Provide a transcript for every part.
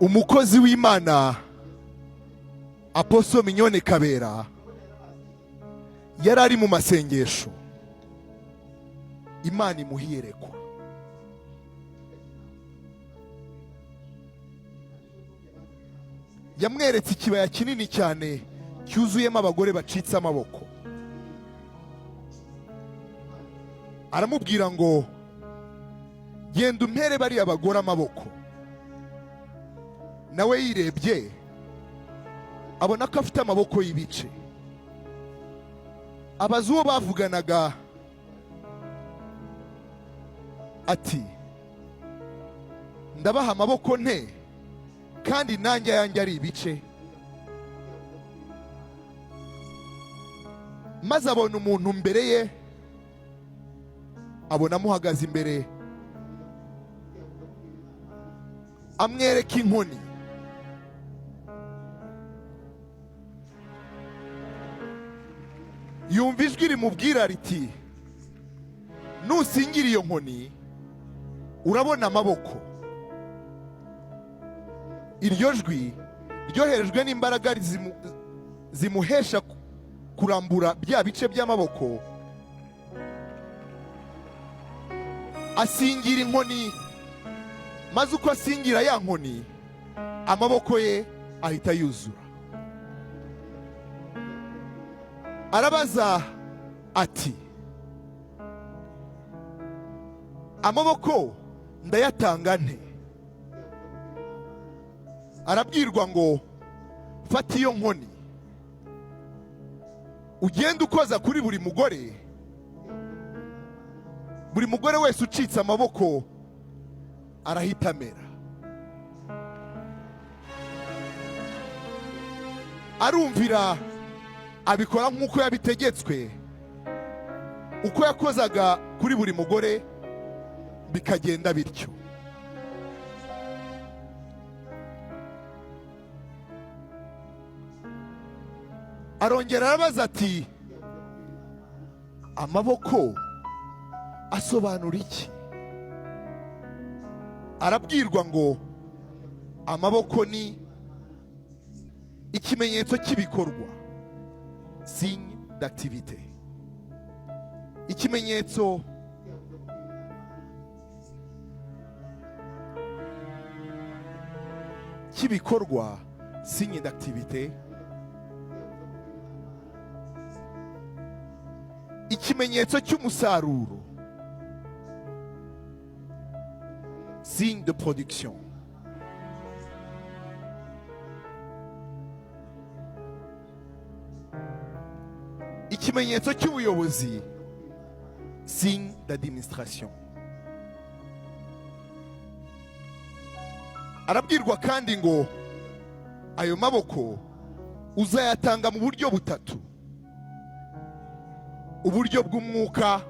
Umukozi w'Imana Apostle Mignone Kabera yari ari mu masengesho, Imana imuha iyerekwa. Yamweretse ikibaya kinini cyane cyuzuyemo abagore bacitse amaboko. Aramubwira ngo: "Genda umpere bariya bagore amaboko." Nawe yirebye abona ko afite amaboko y'ibice. Abaza uwo bavuganaga ati: "Ndabaha amaboko nte kandi nanjye ayanjye ari ibice?" Maze abona umuntu mbere ye, abona amuhagaze imbere, amwereka inkoni. Yumva ijwi rimubwira riti: "Nusingira iyo nkoni urabona amaboko." Iryo jwi ryoherejwe n'imbaraga zimuhesha kurambura bya bice by'amaboko. Asingira inkoni, maze uko asingira ya nkoni, amaboko ye ahita yuzura. Arabaza ati: "Amaboko ndayatanga nte?" Arabwirwa ngo: "Fata iyo nkoni, ugende ukoza kuri buri mugore. Buri mugore wese ucitse amaboko arahita amera." Arumvira, abikora nk'uko yabitegetswe. Uko yakozaga kuri buri mugore bikagenda bityo. Arongera arabaza ati: "Amaboko asobanura iki?" Arabwirwa ngo: "Amaboko ni ikimenyetso cy'ibikorwa, signe d'activité, ikimenyetso cy'ibikorwa, signe d'activité, ikimenyetso cy'umusaruro, signe de production, ikimenyetso cy'ubuyobozi, signe d'administration." Arabwirwa kandi ngo: "Ayo maboko uzayatanga mu buryo butatu: uburyo bw'umwuka,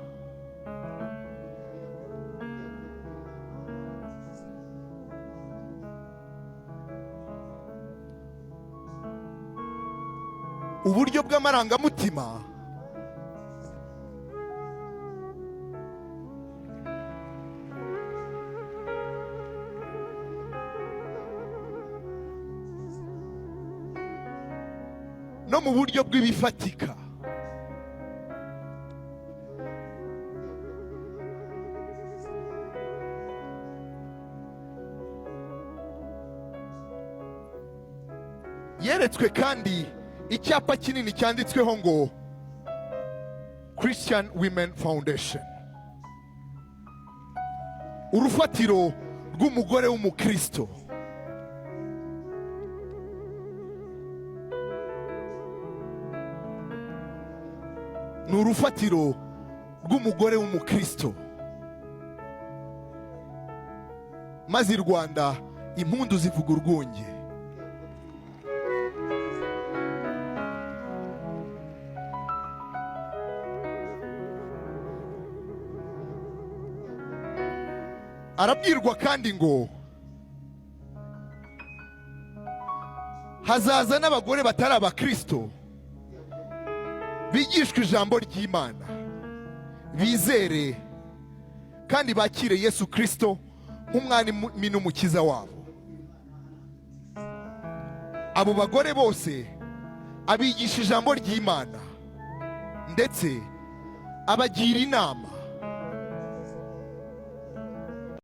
uburyo bw'amarangamutima, no mu buryo bw'ibifatika." Yeretswe kandi icyapa kinini cyanditsweho ngo Christian Women Foundation, urufatiro rw'umugore w'umukristo. Ni urufatiro rw'umugore w'umukristo. Maze i Rwanda impundu zivuga urwunge. Arabwirwa kandi ngo hazaza n'abagore batari abakristo, bigishwa ijambo ry'Imana, bizere kandi bakire Yesu Kristo nk'umwami n'umukiza wabo. Abo bagore bose abigisha ijambo ry'Imana, ndetse abagira inama.